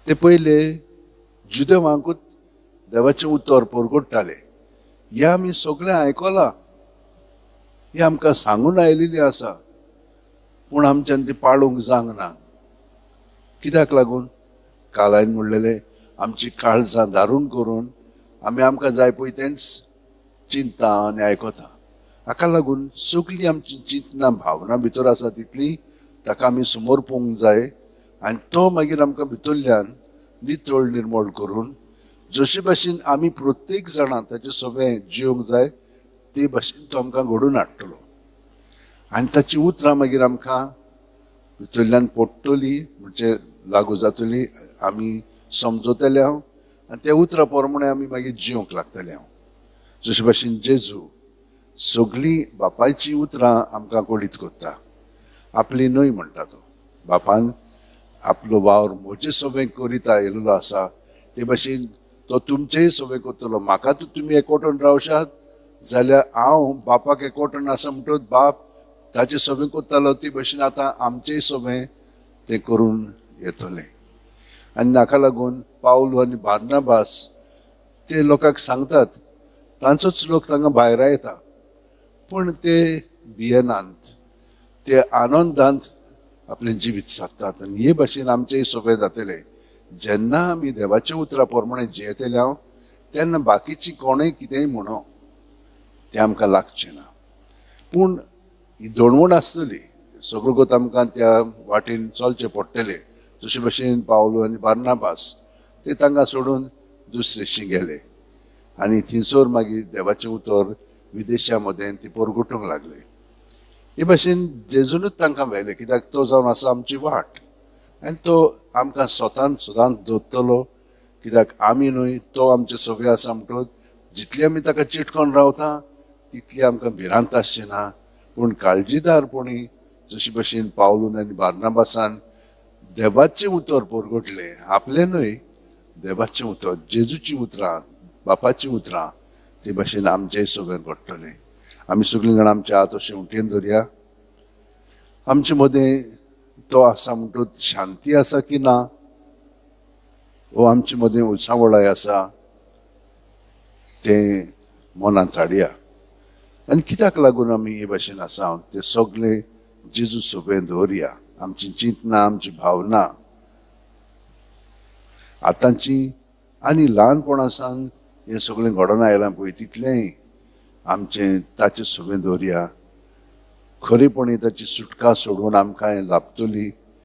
ते पयले जुदेवांकूच देवाचें उतर परगट्टाले. हें आमी सगळें आयकलां, हें आमकां सांगून आयिल्लें आसा, पूण आमच्यान तें पाळूंक जावंक ना. कित्याक लागून? कालायन म्हणलेलें आमची काळजां दारून करून आमी आमकां जाय पळय तेंच चिंता आनी आयकता. हाका लागून सगळीं आमची चिंतना भावना भितर आसा तितली ताका आमी समोर पोवंक जाय आनी तो मागीर आमकां भितरल्यान नितळ निर्मळ करून जशे भाशेन आमी प्रत्येक जाणां ताचे सगळें जिवंक जाय ते भाशेन तो आमकां घडोवन हाडटलो आनी ताची उतरां मागीर आमकां भितरल्यान पडटली, म्हणजे लागू जातली, आमी समजतले हांव आनी त्या उतरां प्रमाणे आमी मागीर जिवंक लागतले हांव. जशे भाशेन जेजू सगळीं बापायचीं उतरां आमकां कळीत करता, आपली न्हय म्हणटा तो. बापान आपलो वावर म्हजे सगळें करीत आयिल्लो आसा ते भाशेन तो तुमचेय सगळें करतलो. म्हाका तर तुमी एकवटून रावशात जाल्यार हांव बापाक एकवटून आसा म्हणटकच बाप ताचें सगळें करतालो ते भाशेन आतां आमचेय सगळें तें करून येतलें. आनी हाका लागून पावलू आनी बार्नाबास ते लोकांक सांगतात, तांचोच लोक तांकां भायर येता, पूण ते भियेनात, ते आनंदांत आपलें जिवीत सादतात. आनी हे भाशेन आमचेय सगळें जातलें जेन्ना आमी देवाच्या उतरा प्रमाणे जियेतले हांव तेन्ना बाकीची कोणूय कितेंय म्हणो तें आमकां लागचें ना. पूण ही दणवण आसतली, सगळो गोत आमकां त्या वाटेन चलचें पडटलें. जशे भाशेन पावलू आनी बार्नाबास ते तांकां सोडून दुसरेशी गेले आनी थंयसर मागीर देवाचें उतर विदेशा मदें ती परगटूंक लागले. हे भाशेन जेजूनच तांकां व्हेलें, कित्याक तो जावन आसा आमची वाट आनी तो आमकां स्वतान सदांच दवरतलो, कित्याक आमी न्हय तो आमचे सगळे आसा. म्हणटकच जितली आमी ताका चिटकोन रावता तितली आमकां भिरांत आसची ना. पूण काळजीदारपणी जशे भाशेन पावलून आनी बार्नाबासान देवाचें उतर परगटलें, आपलें न्हय देवाचें उतर, जेजूचीं उतरां, बापाचीं उतरां, ते भाशेन आमचेंय सगळें घडटलें. आमी सगळीं जाणां आमच्या हात अशें उटेन धरया. आमचे मदें तो आसा म्हणटकच शांती आसा की ना, वो आमचे मदें उचांवळाय आसा तें मनांत हाडया. आनी कित्याक लागून आमी हे भाशेन आसा तें सगळें जेजू सगळें दवरया. आमची चिंतना, आमची भावना आतांची आनी ल्हानपणा सावन हें सगळें घडोवन आयलां पळय तितलेंय आमचें ताचें सगळें दवरया. खरेपणी ताची सुटका सोडून आमकां लाभतली